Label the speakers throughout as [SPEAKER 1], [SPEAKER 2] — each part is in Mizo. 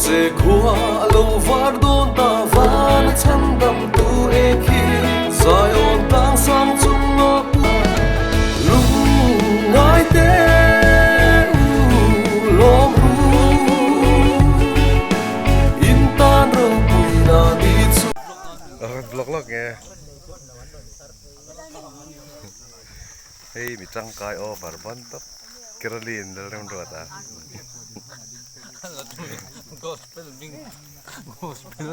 [SPEAKER 1] Mahse khua a lo var dawn ta van a chhandam tu eng khi Zion tlang sang chung a pu Lungngai te u lawm ru In tan ropui na ni chu.
[SPEAKER 2] Vlog lawk nge. Hei mi tangkai over ban tawp Caroline Lalremruat a.
[SPEAKER 3] Gospel bing gospel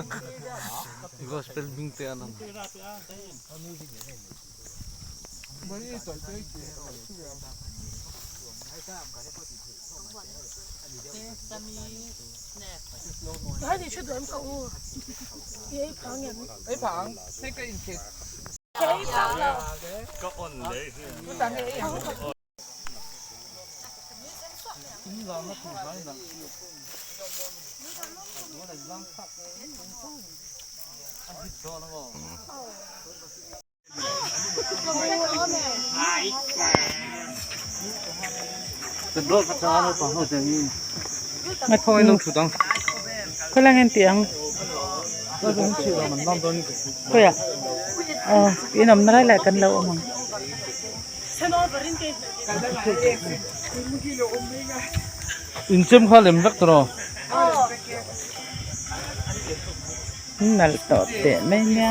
[SPEAKER 3] gospel bing te anang.
[SPEAKER 4] Khawlai nge tih ang khawiah aw in awmna lai lai kan lo awm ang.
[SPEAKER 3] Inchem kha lem vek tawh
[SPEAKER 4] Nalh tawh teh mai nia.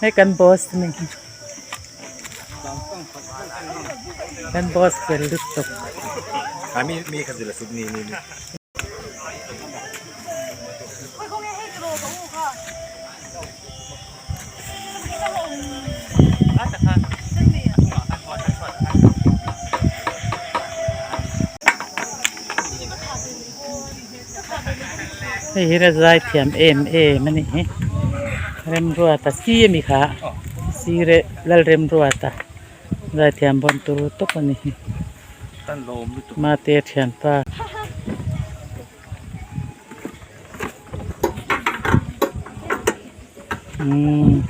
[SPEAKER 4] Hei kan boss ni kan boss fel lutuk. Hei hi la zai thiam em em a nih hi Remruata si a mi kha sir Lalremruata zai thiam bawn tur tawp a ni hi mate thianpa. Umm.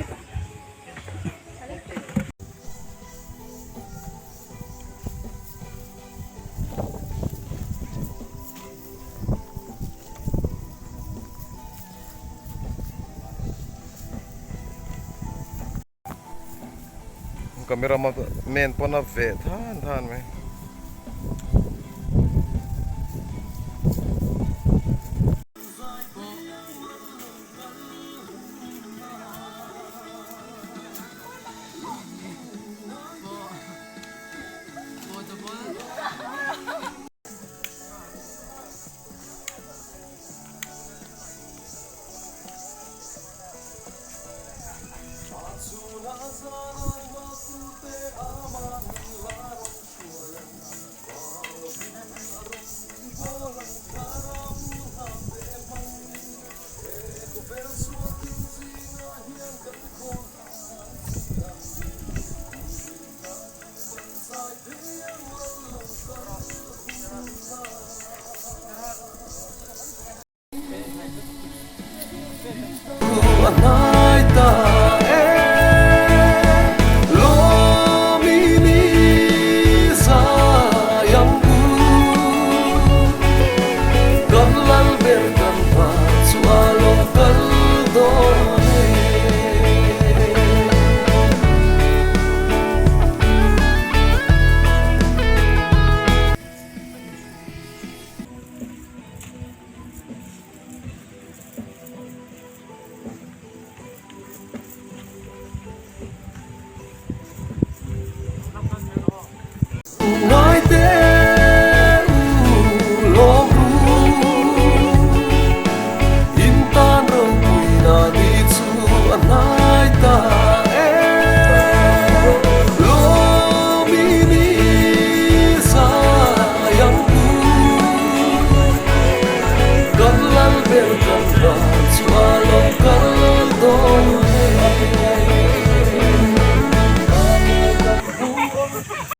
[SPEAKER 2] Camera man pawn a veh than than mai.
[SPEAKER 1] Ngai te.